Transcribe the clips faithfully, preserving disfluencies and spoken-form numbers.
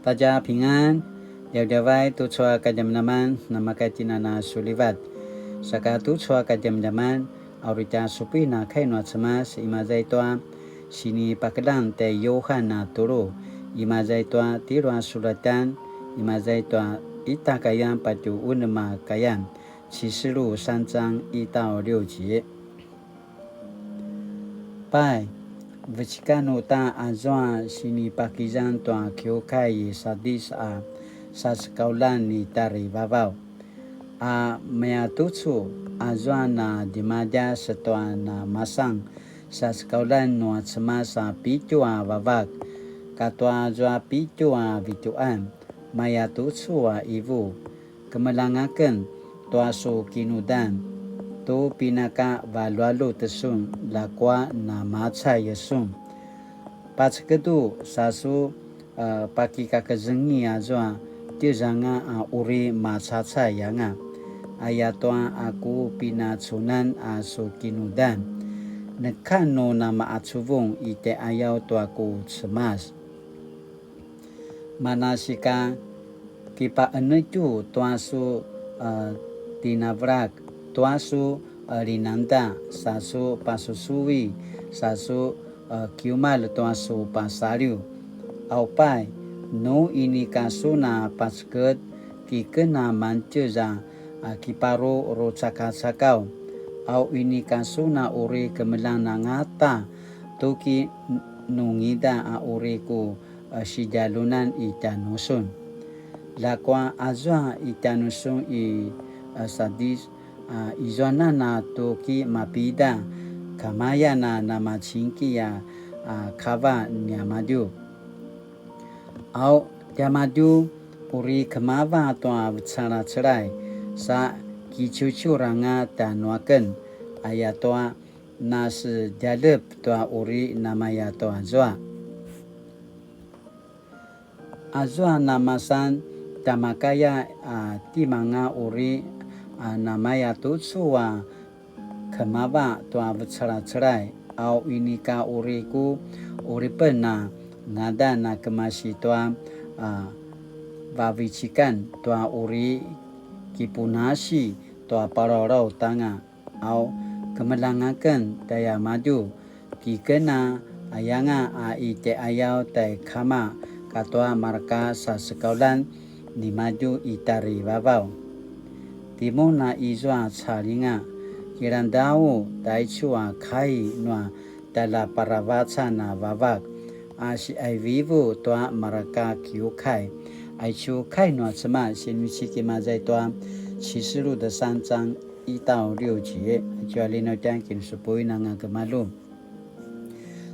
大家平安, djavadjavay tucu a kadjamadjaman, namakatjinana sulivat. Saka tucu a kadjamadjaman, a uri tja supuin a kai nua Cemas, imaza i tua sinipakeljang tai Yuhan a tulu, imaza i tua tjelu a sulatjan, imaza i tua ita kayan patje unem a kayan, 启示录三章一到六节. Pai, vecikanu ta azua sinipakizan tua kiukai i Sadis a sasekauljan ni Tjarivavaw. A mayatucu azua na djemadjas tua na masan sasekauljan nua Cemas a pitju a vavak, katua azua pitju a vitjuqan, mayatucu a ivu. Kemeljang aken tua su kinudan, tu pinaka valjualjut sun, ljakua namacay sun. Pacekedu sa su, e, pakikakezengi azua tjezanga a uri macacay anga. Ayatua a ku pinacunan a su kinudan. Neka nu namaqacuvung i tjaiqayaw tua ku Cemas. Manasika kipaqenetju tua su, e, tinavelak, tua su, e, linangda, sa su pasusuvi, sa su, e, kiumalj tua su pasaliw. Aupai, nu inika sun a paceked, kiken a mantjez a, a kiparu rucakacakaw. Au inika sun a uri kemeljang angata, tu ki nungida a uri ku, e, sidjaljunan i tjanusun. Ljakua azua i tjanusun i, e, Sadis, a, izuanan a tu ki mapida, kamayan a namacingki a, a, kava niamadju. Au, tiamadju, uri kemava tua vecelacelay, sa kiciuciur anga tjanuaken, ayatua nasedjaljep tua uri namaya tua zua. Azua namasan tjamakaya a timanga uri a namaya tucu a kemava tua vecelacelay, au inika uri ku uripen a ngadan a kemasi tua, a, vavecikan tua uri kipunasi tua palawlaw tanga. Au, kemeljang aken tjaiamadju, kiken a ayanga a i tjaiqayaw tjai Kama katua marka sasekauljan nimadju i Tjarivavaw. Timun a izua calinga, kilangdau taicu a kai nua tjaljaparavacan a vavak, a siqaivivu tua marka kiukai. Aicu kai nua Cemas, sinuci kimazay tua 启示录的三章一到六节, acu a linautjan kinusupuin anga gemalju.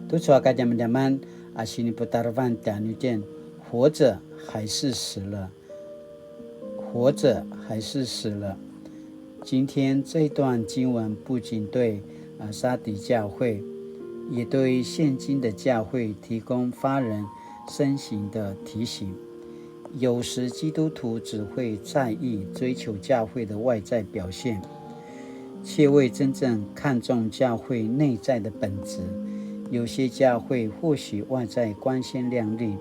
Tucu a kadjamadjaman a siniputarevan tjanuitjen, 活着还是死了？活着还是死了？今天这段经文不仅对，呃，撒狄教会，也对现今的教会提供发人深省的提醒。有时基督徒只会在意追求教会的外在表现，却未真正看重教会内在的本质。有些教会或许外在光鲜亮丽，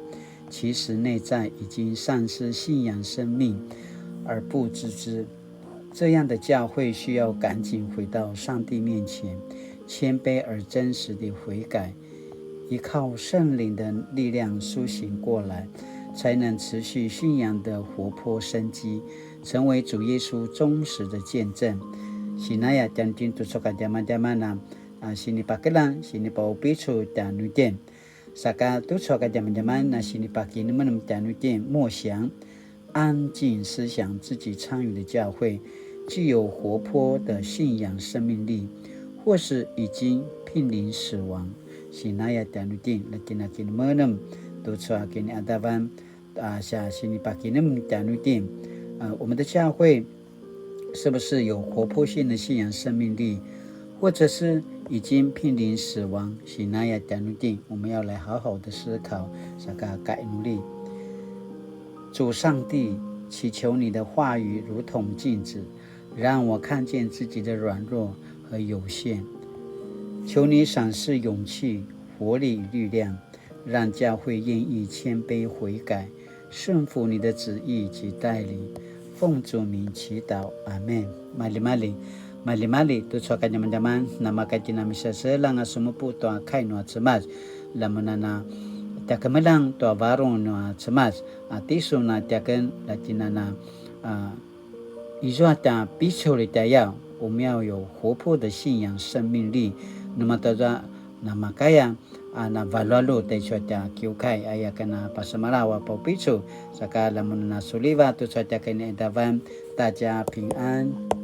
其实内在已经丧失信仰生命而不自知。这样的教会需要赶紧回到上帝面前，谦卑而真实地悔改，依靠圣灵的力量苏醒过来，才能持续信仰的活泼生机，成为主耶稣忠实的见证。Sinaya tjanuitjen tucu a kadjamadjaman a, a, sinipakeljang, sinipapupicul tjanuitjen. Saka tucu a kadjamadjaman a sinipakinemenem tjanuitjen, 默想, 安靜思想自己参与的教会具有活泼的信仰生命力，或是已经濒临死亡。Sinaya tjanuitjen, la kinakinemenem tucu a kiniqadavan, a, sa sinipakinemenem tjanuitjen. A, 我们的教会 是不是有活泼性的信仰生命力，或者是已经濒临死亡？Sinaya tjanuitjen, 我们要来好好的思考，saka kainuli. 主上帝，祈求你的话语如同镜子，让我看见自己的软弱和有限。求你赏赐勇气、活力与力量， 让教会愿意谦卑悔改，顺服你的旨意及带领。奉主名祈祷，阿们。Maljimalji, maljimalji, tucu a kadjamadjaman, namaka tjen a miseselang a semupu tua kai nua Cemas, lamunana tja kemeljang tua varung nua Cemas, a tisun a tjaken, la tjen a na, a, izua tja picul i tjayau, 我们要有活泼的信仰生命力。那么他说，namakaya, a, na valualu taicu a tja kiukai, aya ken a pasemalaw a paupicul, saka lamunana suliva tucu a tjaken i davan, 大家平安。